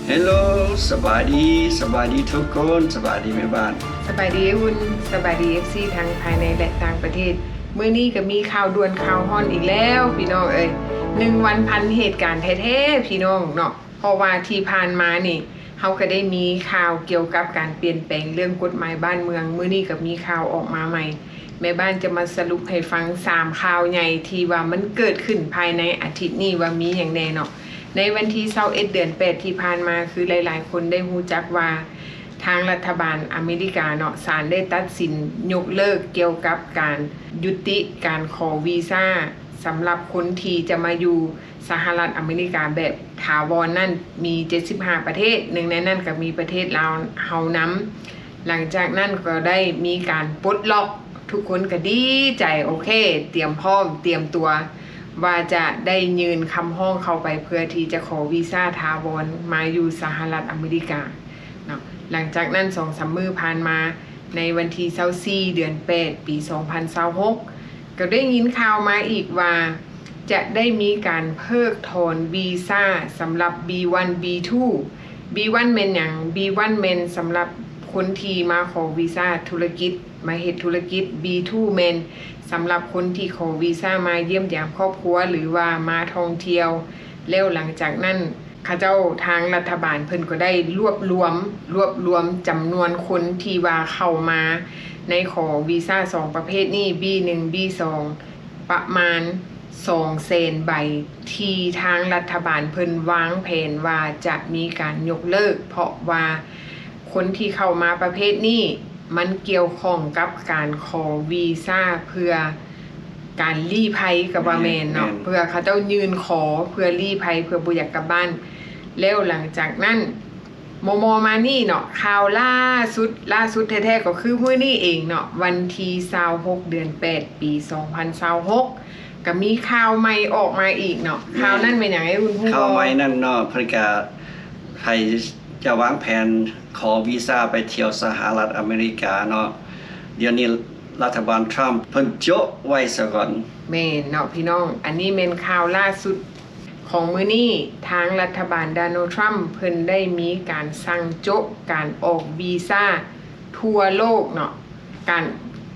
ເຮລໂລ ສະບາຍດີ ສະບາຍດີທຸກຄົນ ສະບາຍດີແມ່ບ້ານ ສະບາຍດີອ້າຍອຸ່ນ ສະບາຍດີເອັຟຊີທັງພາຍໃນ ແລະ ຕ່າງປະເທດ. ມື້ນີ້ກໍມີຂ່າວດ່ວນຂ່າວຮ້ອນອີກແລ້ວພີ່ນ້ອງເອີຍ ໜຶ່ງວັນພັນເຫດການແທ້ໆ ພີ່ນ້ອງເນາະ. ເພາະວ່າທີ່ຜ່ານມານີ້ ເຮົາກໍໄດ້ມີຂ່າວກ່ຽວກັບການປ່ຽນແປງເລື່ອງກົດໝາຍບ້ານເມືອງ. ມື້ນີ້ກໍມີຂ່າວອອກມາໃໝ່ ແມ່ບ້ານຈະມາສະຫຼຸບໃຫ້ຟັງສາມຂ່າວໃຫຍ່ທີ່ວ່າມັນເກີດຂຶ້ນພາຍໃນອາທິດນີ້ວ່າມີຫຍັງແດ່ເນາະ. ໃນວັນທີຊາວເອັດ ເດືອນແປດ ທີ່ຜ່ານມາ ຄືຫຼາຍໆຄົນໄດ້ຮູ້ຈັກວ່າ ທາງລັດຖະບານອາເມລິກາເນາະ ສານໄດ້ຕັດສິນຍົກເລີກກ່ຽວກັບການຍຸຕິການຂໍວີຊາສຳລັບຄົນທີ່ຈະມາຢູ່ສະຫະລັດອາເມລິກາແບບຖາວອນນັ້ນ ມີເຈັດສິບຫ້າປະເທດ, ໜຶ່ງໃນນັ້ນກໍມີປະເທດລາວເຮົານຳ. ຫຼັງຈາກນັ້ນກໍໄດ້ມີການປົດລັອກ ທຸກຄົນກໍດີໃຈ ໂອເຄ ຕຽມພ້ອມ ຕຽມຕົວ ວ່າຈະໄດ້ຍື່ນຄຳຮ້ອງເຂົ້າໄປເພື່ອທີ່ຈະຂໍວີຊາຖາວອນມາຢູ່ສະຫະລັດອາເມລິກາເນາະ. ຫຼັງຈາກນັ້ນສອງສາມມື້ຜ່ານມາ ໃນວັນທີຊາວສີ່ ເດືອນແປດ ປີສອງພັນຊາວຫົກ ກໍໄດ້ຍິນຂ່າວມາອີກວ່າ ຈະໄດ້ມີການເພິກຖອນວີຊາສຳລັບ ບີວັນ ບີທູ. ບີວັນ ແມ່ນຫຍັງ? ບີວັນ ແມ່ນສຳລັບຄົນທີ່ມາຂໍວີຊາທຸລະກິດ ມາເຮັດທຸລະກິດ, ບີທູ ແມ່ນສຳລັບຄົນທີ່ຂໍວີຊາມາຢ້ຽມຢາມຄອບຄົວ ຫຼືວ່າມາທ່ອງທ່ຽວ. ແລ້ວຫຼັງຈາກນັ້ນ ເຂົາເຈົ້າ ທາງລັດຖະບານເພິ່ນກໍໄດ້ລວບລວມ ລວບລວມຈຳນວນຄົນທີ່ວ່າເຂົ້າມາໃນຂໍວີຊາສອງປະເພດນີ້ ບີໜຶ່ງ ບີສອງ ປະມານສອງແສນໃບ ທີ່ທາງລັດຖະບານເພິ່ນວາງແຜນວ່າຈະມີການຍົກເລີກ ເພາະວ່າຄົນທີ່ເຂົ້າມາປະເພດນີ້ ມັນກ່ຽວຂ້ອງກັບການຂໍວີຊາເພື່ອການລີ້ໄພ ກໍວ່າແມ່ນເນາະ ແມ່ນ ເພື່ອເຂົາເຈົ້າຍື່ນຂໍເພື່ອລີ້ໄພ ເພື່ອບໍ່ຢາກກັບບ້ານ. ແລ້ວຫຼັງຈາກນັ້ນ ມໍ່ໆມານີ້ເນາະ ຂ່າວລ່າສຸດ ລ່າສຸດແທ້ໆ ກໍຄືມື້ນີ້ເອງເນາະ ວັນທີຊາວຫົກ ເດືອນແປດ ປີສອງພັນຊາວຫົກ ກໍມີຂ່າວໃໝ່ອອກມາອີກເນາະ. ແມ່ນ ຂ່າວນັ້ນແມ່ນຫຍັງ ອ້າຍອຸ່ນຮູ້ບໍ່? ຂ່າວໃໝ່ນັ້ນເນາະ ເພິ່ນກະໃຫ້ຈະວາງແຜນຂໍວີຊາໄປທ່ຽວສະຫະລັດອາເມລິກາເນາະ. ດຽວນີ້ລັດຖະບານທຣຳເພິ່ນໂຈະໄວ້ສາກ່ອນ. ແມ່ນເນາະພີ່ນ້ອງ ອັນນີ້ແມ່ນຂ່າວລ່າສຸດ ຂອງມື້ນີ້ ທາງລັດຖະບານໂດນັລ ທຣຳ ເພິ່ນໄດ້ມີການສັ່ງໂຈະການອອກວີຊາທົ່ວໂລກເນາະ ການ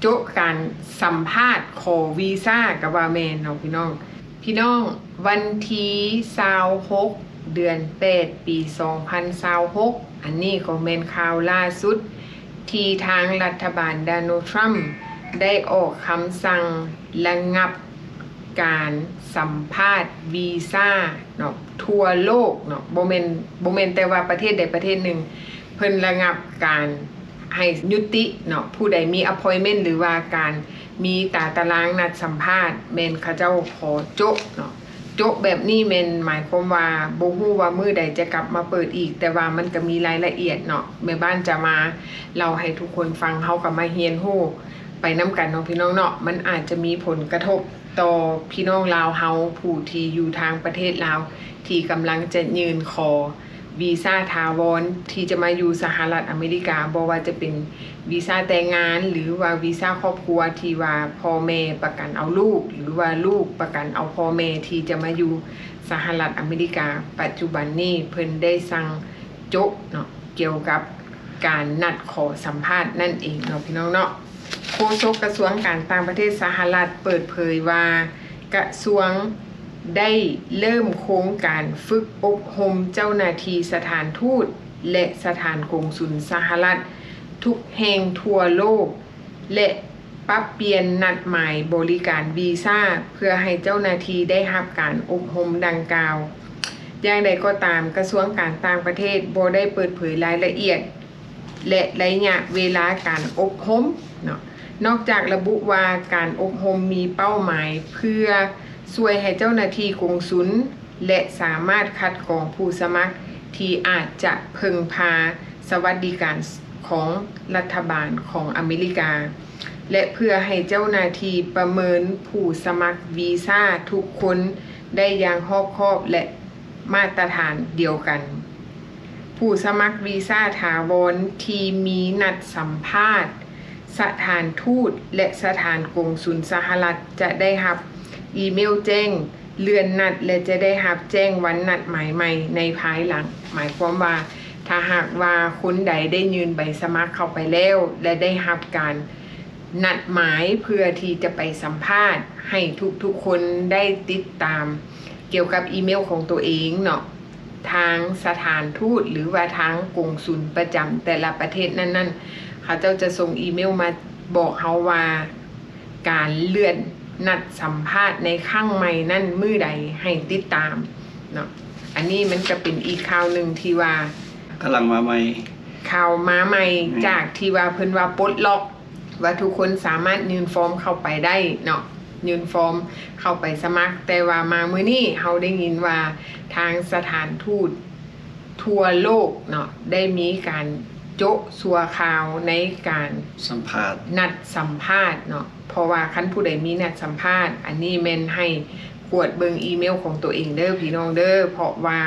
ໂຈະການສຳພາດຂໍວີຊາກໍວ່າແມ່ນເນາະພີ່ນ້ອງ. ພີ່ນ້ອງ ວັນທີຊາວຫົກ ເດືອນແປດ ປີສອງພັນຊາວຫົກ ອັນນີ້ກໍແມ່ນຂ່າວລ່າສຸດ ທີ່ທາງລັດຖະບານໂດນັລ ທຣຳ ໄດ້ອອກຄຳສັ່ງລະງັບ ການສຳພາດວີຊາເນາະ ທົ່ວໂລກເນາະ ບໍ່ແມ່ນ ບໍ່ແມ່ນແຕ່ວ່າປະເທດໃດປະເທດໜຶ່ງ ເພິ່ນລະງັບການໃຫ້ຍຸຕິເນາະ ຜູ້ໃດມີອະພອຍເມັນ ຫຼືວ່າການມີຕາຕະລາງນັດສຳພາດ ແມ່ນເຂົາເຈົ້າຂໍໂຈະເນາະ. ໂຈະແບບນີ້ແມ່ນໝາຍຄວາມວ່າບໍ່ຮູ້ວ່າມື້ໃດຈະກັບມາເປີດອີກ ແຕ່ວ່າມັນກໍມີລາຍລະອຽດເນາະ ແມ່ບ້ານຈະມາເລົ່າໃຫ້ທຸກຄົນຟັງ ເຮົາກໍມາຮຽນຮູ້ໄປນຳກັນເນາະ ພີ່ນ້ອງເນາະ. ມັນອາດຈະມີຜົນກະທົບ ຕໍ່ພີ່ນ້ອງລາວເຮົາ ຜູ້ທີ່ຢູ່ທາງປະເທດລາວ ທີ່ກຳລັງຈະຍື່ນຂໍວີຊາຖາວອນ ທີ່ຈະມາຢູ່ສະຫະລັດອາເມລິກາ ບໍ່ວ່າຈະເປັນວີຊາແຕ່ງງານ ຫຼືວ່າວີຊາຄອບຄົວ ທີ່ວ່າພໍ່ແມ່ປະກັນເອົາລູກ ຫຼືວ່າລູກປະກັນເອົາພໍ່ແມ່ ທີ່ຈະມາຢູ່ສະຫະລັດອາເມລິກາ. ປັດຈຸບັນນີ້ເພິ່ນໄດ້ສັ່ງໂຈະເນາະ ກ່ຽວກັບການນັດຂໍສຳພາດນັ້ນເອງເນາະ ພີ່ນ້ອງເນາະ. ໂຄສົກກະຊວງການຕ່າງປະເທດສະຫະລັດເປີດເຜີຍວ່າ ກະຊວງໄດ້ເລີ່ມໂຄງການຝຶກອົບຮົມເຈົ້າໜ້າທີ່ສະຖານທູດ ແລະ ສະຖານກົງສຸນສະຫະລັດທຸກແຫ່ງທົ່ວໂລກ ແລະ ປັບປ່ຽນນັດໝາຍບໍລິການວີຊາ ເພື່ອໃຫ້ເຈົ້າໜ້າທີ່ໄດ້ຮັບການອົບຮົມດັ່ງກ່າວ. ຢ່າງໃດກໍຕາມ, ກະຊວງການຕ່າງປະເທດບໍ່ໄດ້ເປີດເຜີຍລາຍລະອຽດ ແລະ ໄລຍະເວລາການອົບຮົມເນາະ, ນອກຈາກລະບຸວ່າການອົບຮົມມີເປົ້າໝາຍເພື່ອຊ່ວຍໃຫ້ເຈົ້າໜ້າທີ່ກົງສຸນ ແລະ ສາມາດຄັດກອງຜູ້ສະໝັກທີ່ອາດຈະເພິ່ງພາສະຫວັດດີການຂອງລັດຖະບານຂອງອາເມລິກາ ແລະ ເພື່ອໃຫ້ເຈົ້າໜ້າທີ່ປະເມີນຜູ້ສະໝັກວີຊາທຸກຄົນໄດ້ຢ່າງຮອບຄອບ ແລະ ມາດຕະຖານດຽວກັນ. ຜູ້ສະໝັກວີຊາຖາວອນທີ່ມີນັດສຳພາດສະຖານທູດ ແລະ ສະຖານກົງສຸນສະຫະລັດ ຈະໄດ້ຮັບອີເມວແຈ້ງ ເລື່ອນນັດ ແລະ ຈະໄດ້ຮັບແຈ້ງວັນນັດໝາຍໃໝ່ໃນພາຍຫຼັງ. ໝາຍຄວາມວ່າ ຖ້າຫາກວ່າຄົນໃດໄດ້ຍື່ນໃບສະໝັກເຂົ້າໄປແລ້ວ ແລະ ໄດ້ຮັບການນັດໝາຍເພື່ອທີ່ຈະໄປສຳພາດ, ໃຫ້ທຸກໆຄົນໄດ້ຕິດຕາມກ່ຽວກັບອີເມວຂອງໂຕເອງເນາະ, ທາງສະຖານທູດ ຫຼືວ່າທາງກົງສຸນປະຈຳແຕ່ລະປະເທດນັ້ນໆ ເຂົາເຈົ້າຈະສົ່ງອີເມວມາບອກເຮົາວ່າ ການເລື່ອນນັດສຳພາດໃນຄັ້ງໃໝ່ນັ້ນມື້ໃດໃຫ້ຕິດຕາມເນາະ. ອັນນີ້ມັນກະເປັນອີກຂ່າວໜຶ່ງທີ່ວ່າ ກຳລັງມາໃໝ່ ຂ່າວມາໃໝ່ ແມ່ນ ຈາກທີ່ວ່າເພິ່ນວ່າປົດລັອກ ວ່າທຸກຄົນສາມາດຍື່ນຟອມເຂົ້າໄປໄດ້ເນາະ, ຍື່ນຟອມເຂົ້າໄປສະໝັກ. ແຕ່ວ່າມາມື້ນີ້ເຮົາໄດ້ຍິນວ່າທາງສະຖານທູດ ທົ່ວໂລກເນາະ ໄດ້ມີການໂຈະຊົ່ວຄາວໃນການສຳພາດ ນັດສຳພາດເນາະ. ເພາະວ່າຄັນຜູ້ໃດມີນັດສຳພາດ ອັນນີ້ແມ່ນໃຫ້ກວດເບິ່ງອີເມວຂອງໂຕເອງເດີພີ່ນ້ອງເດີ, ເພາະວ່າ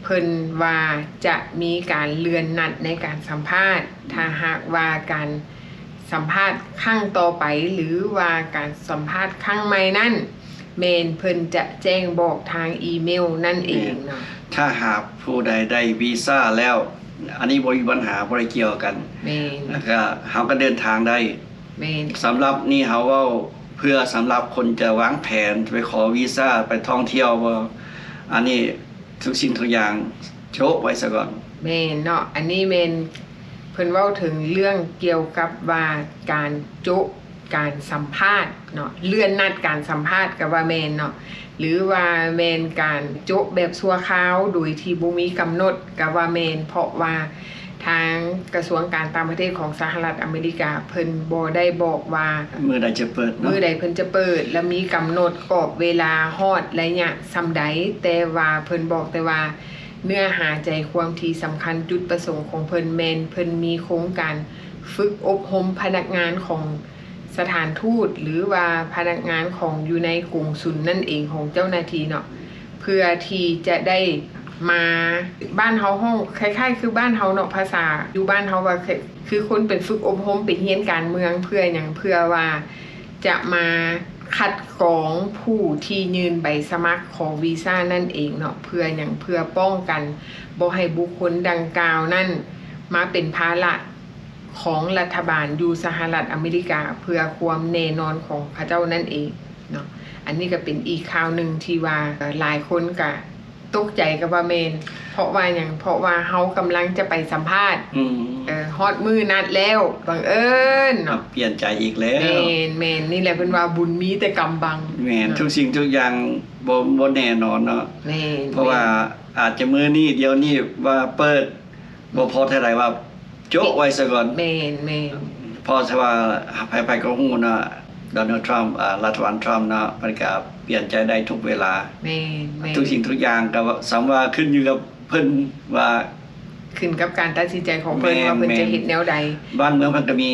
ເພິ່ນວ່າຈະມີການເລື່ອນນັດໃນການສຳພາດ. ຖ້າຫາກວ່າການສຳພາດຄັ້ງຕໍ່ໄປ ຫຼືວ່າການສຳພາດຄັ້ງໃໝ່ນັ້ນ ແມ່ນເພິ່ນຈະແຈ້ງບອກທາງອີເມວນັ້ນເອງເນາະ. ແມ່ນ. ຖ້າຫາກຜູ້ໃດໄດ້ວີຊາແລ້ວ ອັນນີ້ບໍ່ມີບັນຫາ ບໍ່ໄດ້ກ່ຽວກັນ. ແມ່ນ. ແລ້ວກະເຮົາກະເດີນທາງໄດ້. ແມ່ນ. ສຳລັບນີ້ເຮົາເວົ້າເພື່ອສຳລັບຄົນຈະວາງແຜນໄປຂໍວີຊາໄປທ່ອງທ່ຽວບໍ່ ອັນນີ້ທຸກສິ່ງທຸກຢ່າງໂຈະໄວ້ສາກ່ອນ. ແມ່ນເນາະ. ອັນນີ້ແມ່ນເພິ່ນເວົ້າເຖິງເລື່ອງກ່ຽວກັບວ່າການໂຈະ ການສຳພາດເນາະ, ເລື່ອນນັດການສຳພາດກະວ່າແມ່ນເນາະ ຫຼືວ່າແມ່ນການໂຈະແບບຊົ່ວຄາວໂດຍທີ່ບໍ່ມີກຳນົດກະວ່າແມ່ນ. ເພາະວ່າທາງກະຊວງການຕ່າງປະເທດຂອງສະຫະລັດອາເມລິກາ ເພິ່ນບໍ່ໄດ້ບອກວ່າມື້ໃດຈະເປີດເນາະ, ມື້ໃດເພິ່ນຈະເປີດ ແລະ ມີກຳນົດກອບເວລາຮອດໄລຍະສ່ຳໃດ, ແຕ່ວ່າເພິ່ນບອກແຕ່ວ່າເນື້ອຫາໃຈຄວາມທີ່ສຳຄັນ ຈຸດປະສົງຂອງເພິ່ນແມ່ນເພິ່ນມີໂຄງການຝຶກອົບຮົມພະນັກງານຂອງ ສະຖານທູດ ຫຼືວ່າພະນັກງານຂອງຢູ່ໃນກົງສຸນນັ້ນເອງ ຂອງເຈົ້າໜ້າທີ່ເນາະ ເພື່ອທີ່ຈະໄດ້ມາ ບ້ານເຮົາຮ້ອງ ຄ້າຍໆຄືບ້ານເຮົາເນາະ, ພາສາຢູ່ບ້ານເຮົາວ່າ ຄື ຄືຄົນໄປຝຶກອົບຮົມ ໄປຮຽນການເມືອງ. ເພື່ອຫຍັງ? ເພື່ອວ່າຈະມາຄັດກອງຜູ້ທີ່ຍື່ນໃບສະໝັກຂໍວີຊານັ້ນເອງເນາະ. ເພື່ອຫຍັງ? ເພື່ອປ້ອງກັນບໍ່ໃຫ້ບຸກຄົນດັ່ງກ່າວນັ້ນມາເປັນພາລະ ຂອງລັດຖະບານຢູ່ສະຫະລັດອາເມລິກາ ເພື່ອຄວາມແນ່ນອນຂອງເຂົາເຈົ້ານັ້ນເອງເນາະ. ອັນນີ້ກະເປັນອີກຂ່າວໜຶ່ງທີ່ວ່າ ເອີ່ ຫຼາຍຄົນກະຕົກໃຈກະວ່າແມ່ນ. ເພາະວ່າຫຍັງ? ເພາະວ່າເຮົາກຳລັງຈະໄປສຳພາດ ອືມ ເອີ່ ຮອດມື້ນັດແລ້ວ ບັງເອີນເນາະ ປ່ຽນໃຈອີກແລ້ວ. ແມ່ນໆ ນີ້ແຫຼະເພິ່ນວ່າບຸນມີແຕ່ກຳບັງ. ແມ່ນ ເນາະ ທຸກສິ່ງທຸກຢ່າງບໍ່ ບໍ່ແນ່ນອນເນາະ. ແມ່ນ ເພາະວ່າ ແມ່ນ ອາດຈະມື້ນີ້ດຽວນີ້ວ່າເປີດ ບໍ່ພໍເທົ່າໃດວ່າໂຈະໄວ້ສາກ່ອນ. ແມ່ນໆ ເພາະຖ້າວ່າໃຜໆກະຮູ້ເນາະ ໂດນັລ ທຣຳ ອາ ລັດຖະບານທຣຳເນາະ ເພິ່ນກະປ່ຽນໃຈໄດ້ທຸກເວລາ. ແມ່ນໆ ທຸກສິ່ງທຸກຢ່າງກະສ່ຳວ່າຂຶ້ນຢູ່ກັບເພິ່ນວ່າ ຂຶ້ນກັບການຕັດສິນໃຈຂອງເພິ່ນ ແມ່ນໆ ວ່າເພິ່ນຈະເຮັດແນວໃດ. ບ້ານເມືອງເພິ່ນກະມີ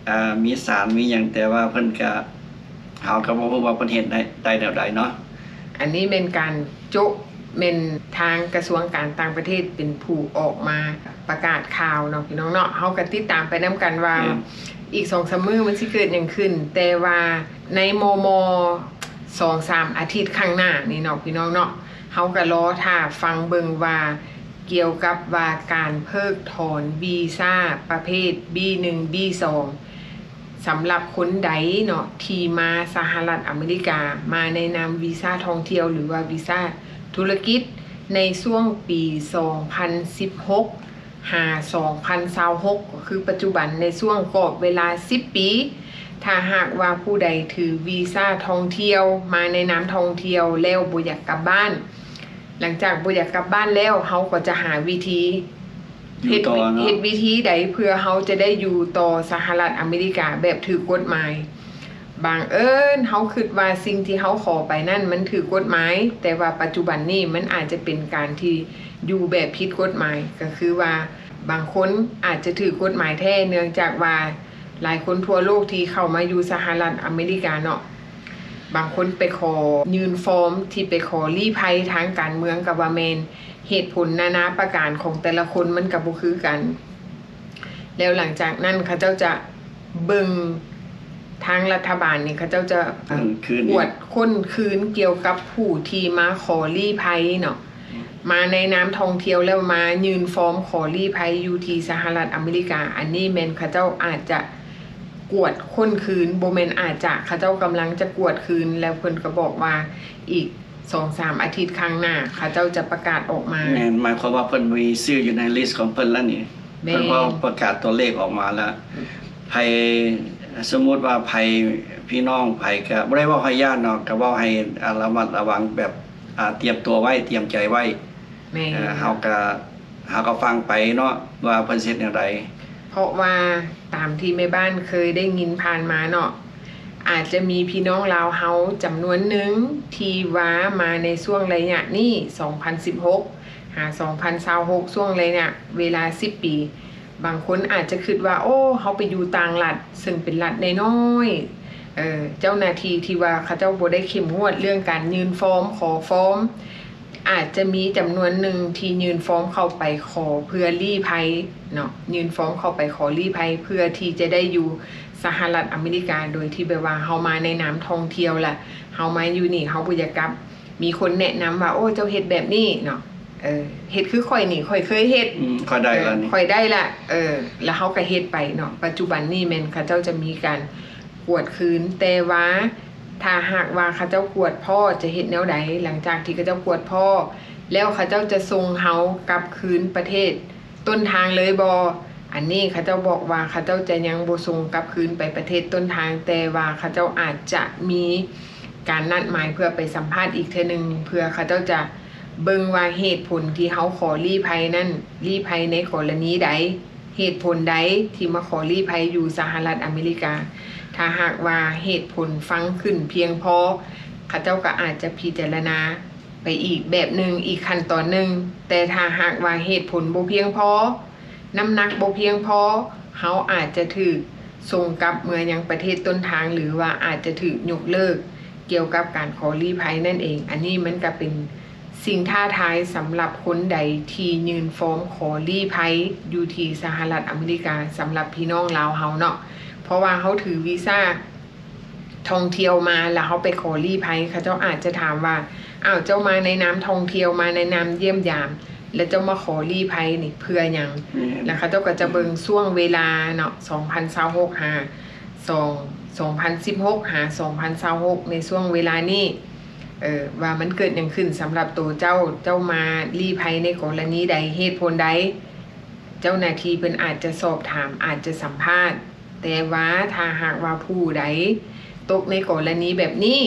ອາ ມີສານມີຫຍັງ ແຕ່ວ່າເພິ່ນກະ ເຮົາກະບໍ່ຮູ້ວ່າເພິ່ນເຮັດໄດ້ ໄດ້ແນວໃດເນາະ. ອັນນີ້ແມ່ນການໂຈະ ແມ່ນທາງກະຊວງການຕ່າງປະເທດເປັນຜູ້ອອກມາປະກາດຂ່າວເນາະ ພີ່ນ້ອງເນາະ. ເຮົາກະຕິດຕາມໄປນຳກັນວ່າ ແມ່ນ ອີກສອງສາມມື້ມັນຊິເກີດຫຍັງຂຶ້ນ, ແຕ່ວ່າໃນມໍ່ໆ ສອງສາມອາທິດຂ້າງໜ້ານີ້ເນາະ ພີ່ນ້ອງເນາະ ເຮົາກະລໍຖ້າຟັງເບິ່ງວ່າ ກ່ຽວກັບວ່າການເພິກຖອນວີຊາປະເພດ ບີໜຶ່ງ ບີສອງ ສຳລັບຄົນໃດເນາະ ທີ່ມາສະຫະລັດອາເມລິກາ ມາໃນນາມວີຊາທ່ອງທ່ຽວ ຫຼືວ່າວີຊາທຸລະກິດ ໃນຊ່ວງປີສອງພັນສິບຫົກ ຫາສອງພັນຊາວຫົກ ກໍຄືປັດຈຸບັນ ໃນຊ່ວງກອບເວລາສິບປີ, ຖ້າຫາກວ່າຜູ້ໃດຖືວີຊາທ່ອງທ່ຽວ ມາໃນນາມທ່ອງທ່ຽວແລ້ວບໍ່ຢາກກັບບ້ານ, ຫຼັງຈາກບໍ່ຢາກກັບບ້ານແລ້ວ ເຮົາກໍຈະຫາວິທີ ຢູ່ຕໍ່ເນາະ ເຮັດ ເຮັດວິທີໃດເພື່ອເຮົາຈະໄດ້ຢູ່ຕໍ່ສະຫະລັດອາເມລິກາແບບຖືກກົດໝາຍ. ບັງເອີນເຮົາຄິດວ່າສິ່ງທີ່ເຮົາຂໍໄປນັ້ນມັນຖືກກົດໝາຍ, ແຕ່ວ່າປັດຈຸບັນນີ້ມັນອາດຈະເປັນການທີ່ຢູ່ແບບຜິດກົດໝາຍ, ກໍຄືວ່າບາງຄົນອາດຈະຖືກກົດໝາຍແທ້ ເນື່ອງຈາກວ່າ ຫຼາຍຄົນທົ່ວໂລກທີ່ເຂົ້າມາຢູ່ສະຫະລັດອາເມລິກາເນາະ, ບາງຄົນໄປຂໍຍື່ນຟອມທີ່ໄປຂໍລີ້ໄພທາງການເມືອງກະວ່າແມ່ນ, ເຫດຜົນນານາປະການຂອງແຕ່ລະຄົນມັນກະບໍ່ຄືກັນ. ແລ້ວຫຼັງຈາກນັ້ນເຂົາເຈົ້າຈະເບິ່ງ ທາງລັດຖະບານນີ້ເຂົາເຈົ້າຈະ ເອີ ກວດຄົ້ນຄືນກ່ຽວກັບຜູ້ທີ່ມາຂໍລີ້ໄພເນາະ ມາໃນນາມທ່ອງທ່ຽວແລ້ວມາຍື່ນຟອມຂໍລີ້ໄພຢູ່ທີ່ສະຫະລັດອາເມລິກາ. ອັນນີ້ແມ່ນເຂົາເຈົ້າອາດຈະກວດຄົ້ນຄືນ, ບໍ່ແມ່ນອາດຈະ, ເຂົາເຈົ້າກຳລັງຈະກວດຄືນ ແລ້ວເພິ່ນກໍບອກວ່າອີກສອງສາມອາທິດຂ້າງໜ້າ ເຂົາເຈົ້າຈະປະກາດອອກມາ. ແມ່ນ, ໝາຍຄວາມວ່າເພິ່ນມີຊື່ຢູ່ໃນລິສຂອງເພິ່ນແລ້ວນີ້. ແມ່ນ. ເພິ່ນກໍປະກາດຕົວເລກອອກມາແລ້ວ. ໃຜ ສົມມຸດວ່າໃຜ ພີ່ນ້ອງໃຜ ກໍບໍ່ໄດ້ເວົ້າໃຫ້ຢ້ານເນາະ, ກໍເວົ້າໃຫ້ ອາ ລະມັດລະວັງແບບ ອາ ຕຽມຕົວໄວ້, ຕຽມໃຈໄວ້. ແມ່ນ. ເຮົາກໍ ເຮົາກໍຟັງໄປເນາະ ວ່າເພິ່ນຊິເຮັດແນວໃດ. ເພາະວ່າຕາມທີ່ແມ່ບ້ານເຄີຍໄດ້ຍິນຜ່ານມາເນາະ, ອາດຈະມີພີ່ນ້ອງລາວເຮົາຈຳນວນໜຶ່ງທີ່ວ່າມາໃນຊ່ວງໄລຍະນີ້ ສອງພັນສິບຫົກ ຫາ ສອງພັນຊາວຫົກ ຊ່ວງໄລຍະເວລາສິບປີ, ບາງຄົນອາດຈະຄິດວ່າ ໂອ້ ເຮົາໄປຢູ່ຕ່າງລັດ ເຊິ່ງເປັນລັດນ້ອຍໆ, ເຈົ້າໜ້າທີ່ທີ່ວ່າເຂົາເຈົ້າບໍ່ໄດ້ເຂັ້ມງວດເລື່ອງການຍື່ນຟອມ, ຂໍຟອມ, ອາດຈະມີຈຳນວນໜຶ່ງທີ່ຍື່ນຟອມເຂົ້າໄປຂໍເພື່ອລີ້ໄພເນາະ, ຍື່ນຟອມເຂົ້າໄປຂໍລີ້ໄພ ເພື່ອທີ່ຈະໄດ້ຢູ່ສະຫະລັດອາເມລິກາ ໂດຍທີ່ແບບວ່າເຮົາມາໃນນາມທ່ອງທ່ຽວ ລະເຮົາມາຢູ່ນີ້ ເຮົາບໍ່ຢາກກັບ. ມີຄົນແນະນຳວ່າ ໂອ້ ເຈົ້າເຮັດແບບນີ້ເນາະ, ເອີ ເຮັດຄືຂ້ອຍນີ້ ຂ້ອຍເຄີຍເຮັດ. ອືມ ຂ້ອຍໄດ້ລະນີ້ ຂ້ອຍໄດ້ລະ. ເອີ ລະເຮົາກໍເຮັດໄປເນາະ. ປັດຈຸບັນນີ້ແມ່ນເຂົາເຈົ້າຈະມີການກວດຄືນ, ແຕ່ວ່າຖ້າຫາກວ່າເຂົາເຈົ້າກວດພໍ້ຈະເຮັດແນວໃດ? ຫຼັງຈາກທີ່ເຂົາເຈົ້າກວດພໍ້ແລ້ວ ເຂົາເຈົ້າຈະສົ່ງເຮົາກັບຄືນປະເທດ ຕົ້ນທາງເລີຍບໍ່? ອັນນີ້ເຂົາເຈົ້າບອກວ່າເຂົາເຈົ້າຈະຍັງບໍ່ສົ່ງກັບຄືນໄປປະເທດຕົ້ນທາງ, ແຕ່ວ່າເຂົາເຈົ້າອາດຈະມີການນັດໝາຍເພື່ອໄປສຳພາດອີກເທື່ອໜຶ່ງ, ເພື່ອເຂົາເຈົ້າຈະເບິ່ງວ່າເຫດຜົນທີ່ເຮົາຂໍລີ້ໄພນັ້ນ ລີ້ໄພໃນກໍລະນີໃດ, ເຫດຜົນໃດທີ່ມາຂໍລີ້ໄພຢູ່ສະຫະລັດອາເມລິກາ. ຖ້າຫາກວ່າເຫດຜົນຟັງຂຶ້ນພຽງພໍ, ເຂົາເຈົ້າກໍອາດຈະພິຈາລະນາ ໄປອີກແບບໜຶ່ງ, ອີກຂັ້ນຕອນໜຶ່ງ, ແຕ່ຖ້າຫາກວ່າເຫດຜົນບໍ່ພຽງພໍ, ນ້ຳໜັກບໍ່ພຽງພໍ, ເຮົາອາດຈະຖືກສົ່ງກັບເມືອຍັງປະເທດຕົ້ນທາງ ຫຼືວ່າອາດຈະຖືກຍົກເລີກກ່ຽວກັບການຂໍລີ້ໄພນັ້ນເອງ. ອັນນີ້ມັນກະເປັນສິ່ງທ້າທາຍສຳລັບຄົນໃດທີ່ຍື່ນຟອມຂໍລີ້ໄພຢູ່ທີ່ສະຫະລັດອາເມລິກາ, ສຳລັບພີ່ນ້ອງລາວເຮົາເນາະ, ເພາະວ່າເຮົາຖືວີຊາ ທ່ອງທ່ຽວມາ ແລ້ວເຮົາໄປຂໍລີ້ໄພ, ເຂົາເຈົ້າອາດຈະຖາມວ່າ ອ້າວ ເຈົ້າມາໃນນາມທ່ອງທ່ຽວ ມາໃນນາມຢ້ຽມຢາມ ແລ້ວເຈົ້າມາຂໍລີ້ໄພນີ້ເພື່ອຫຍັງ? ແມ່ນ. ແລ້ວເຂົາເຈົ້າກໍຈະເບິ່ງຊ່ວງເວລາເນາະ ສອງພັນຊາວຫົກ ຫາ ສອງ ສອງພັນສິບຫົກ ຫາ ສອງພັນຊາວຫົກ ໃນຊ່ວງເວລານີ້ ເອີ ວ່າມັນເກີດຫຍັງຂຶ້ນສຳລັບໂຕເຈົ້າ, ເຈົ້າມາລີ້ໄພໃນກໍລະນີໃດ, ເຫດຜົນໃດ? ເຈົ້າໜ້າທີ່ເພິ່ນອາດຈະສອບຖາມ, ອາດຈະສຳພາດ. ແຕ່ວ່າຖ້າຫາກວ່າຜູ້ໃດຕົກໃນກໍລະນີແບບນີ້,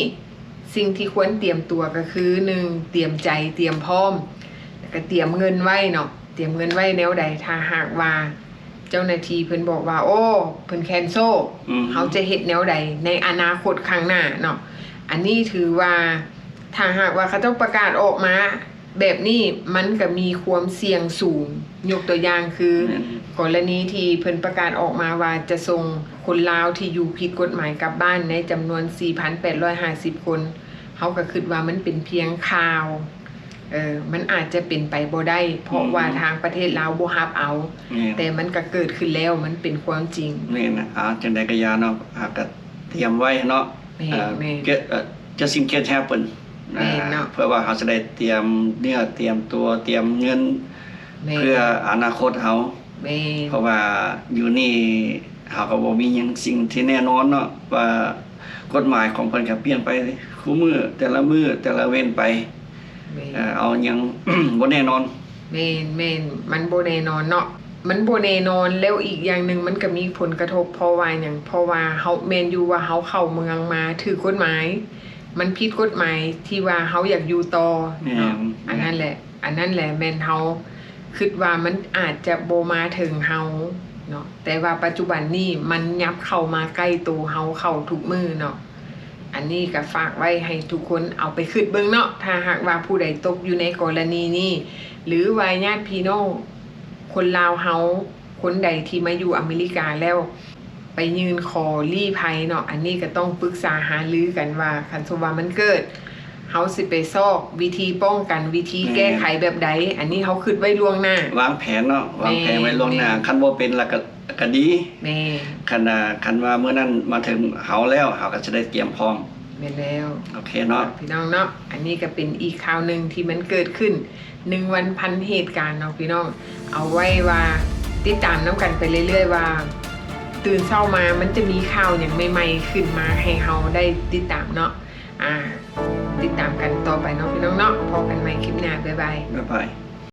ສິ່ງທີ່ຄວນຕຽມຕົວກໍຄື ໜຶ່ງ ຕຽມໃຈ ຕຽມພ້ອມ ແລ້ວກໍຕຽມເງິນໄວ້ເນາະ. ຕຽມເງິນໄວ້ແນວໃດ? ຖ້າຫາກວ່າເຈົ້າໜ້າທີ່ເພິ່ນບອກວ່າ ໂອ້ ເພິ່ນແຄນເຊິລ, ອືມ ເຮົາຈະເຮັດແນວໃດໃນອະນາຄົດຂ້າງໜ້າເນາະ? ອັນນີ້ຖືວ່າ ຖ້າຫາກວ່າເຂົາເຈົ້າປະກາດອອກມາ ແບບນີ້ມັນກະມີຄວາມສ່ຽງສູງ. ຍົກຕົວຢ່າງຄື ແມ່ນ ກໍລະນີທີ່ເພິ່ນປະກາດອອກມາວ່າຈະສົ່ງຄົນລາວທີ່ຢູ່ຜິດກົດໝາຍກັບບ້ານໃນຈຳນວນສີ່ພັນແປດຮ້ອຍຫ້າສິບຄົນ, ເຮົາກະຄຶດວ່າມັນເປັນພຽງຂ່າວ, ເອີ ມັນອາດຈະເປັນໄປບໍ່ໄດ້ ເພາະວ່າ ອືມ ທາງປະເທດລາວບໍ່ຮັບເອົາ. ແມ່ນ ແຕ່ມັນກະເກີດຂຶ້ນແລ້ວ, ມັນເປັນຄວາມຈິງ. ແມ່ນນະ. ເອົາ ຈັ່ງໃດກະຢ່າເນາະ, ຫາກກະຕຽມໄວ້ເນາະ. ແມ່ນ ເອີ ແມ່ນ ເກີດ ເອີ just in case happen ແມ່ນເນາະ ເພື່ອວ່າເຮົາຈະໄດ້ຕຽມເນື້ອຕຽມຕົວ ຕຽມເງິນ ແມ່ນ ເພື່ອອະນາຄົດເຮົາ. ແມ່ນ ເພາະວ່າຢູ່ນີ້ເຮົາກໍບໍ່ມີຫຍັງສິ່ງທີ່ແນ່ນອນເນາະ ວ່າກົດໝາຍຂອງເພິ່ນກໍປ່ຽນໄປຄູ່ມື້ ແຕ່ລະມື້ ແຕ່ລະເວັ້ນໄປ. ແມ່ນ ເອີ ເອົາຫຍັງ ບໍ່ແນ່ນອນ. ແມ່ນ ແມ່ນ ມັນບໍ່ແນ່ນອນເນາະ ມັນບໍ່ແນ່ນອນ. ແລ້ວອີກຢ່າງໜຶ່ງມັນກະມີຜົນກະທົບ ເພາະວ່າຫຍັງ? ເພາະວ່າເຮົາ ແມ່ນຢູ່ວ່າເຮົາເຂົ້າເມືອງມາຖືກກົດໝາຍ, ມັນຜິດກົດໝາຍທີ່ວ່າເຮົາຢາກຢູ່ຕໍ່ເນາະ. ແມ່ນ ອັນນັ້ນແຫຼະ ອັນນັ້ນແຫຼະແມ່ນເຮົາຄຶດວ່າມັນອາດຈະບໍ່ມາເຖິງເຮົາເນາະ, ແຕ່ວ່າປັດຈຸບັນນີ້ມັນຫຍັບເຂົ້າມາໃກ້ໂຕເຮົາເຂົ້າທຸກມື້ເນາະ. ອັນນີ້ກະຝາກໄວ້ໃຫ້ທຸກຄົນເອົາໄປຄຶດເບິ່ງເນາະ. ຖ້າຫາກວ່າຜູ້ໃດຕົກຢູ່ໃນກໍລະນີນີ້ ຫຼືວ່າຍາດພີ່ນ້ອງຄົນລາວເຮົາ ຄົນໃດທີ່ມາຢູ່ອາເມລິກາແລ້ວ ໄປຍື່ນຂໍລີ້ໄພເນາະ, ອັນນີ້ກະຕ້ອງປຶກສາຫາລືກັນວ່າ ຄັນສົມວ່າມັນເກີດ ເຮົາຊິໄປຊອກວິທີປ້ອງກັນ ວິທີແກ້ໄຂແບບໃດ. ແມ່ນ ອັນນີ້ເຮົາຄຶດໄວ້ລ່ວງໜ້າ ວາງແຜນເນາະ ວາງແຜນໄວ້ລ່ວງໜ້າ. ແມ່ນ ຄັນບໍ່ເປັນລະກະ ກໍດີ ແມ່ນ ຄັນວ່າ ຄັນວ່າມື້ນັ້ນມາເຖິງເຮົາແລ້ວ ເຮົາກໍຈະໄດ້ກຽມພ້ອມ ແມ່ນແລ້ວ ໂອເຄເນາະ ພີ່ນ້ອງເນາະ ອັນນີ້ກໍເປັນອີກຂ່າວໜຶ່ງທີ່ມັນເກີດຂຶ້ນ ໜຶ່ງວັນພັນເຫດການເນາະພີ່ນ້ອງ ເອົາໄວ້ວ່າຕິດຕາມນຳກັນໄປເລື້ອຍໆວ່າ ຕື່ນເຊົ້າມາມັນຈະມີຂ່າວຫຍັງໃໝ່ໆຂຶ້ນມາໃຫ້ເຮົາໄດ້ຕິດຕາມເນາະ ອ່າ ຕິດຕາມກັນຕໍ່ໄປເນາະພີ່ນ້ອງເນາະ ພໍ້ກັນໃໝ່ຄລິບໜ້າ ບາຍບາຍ ບາຍບາຍ.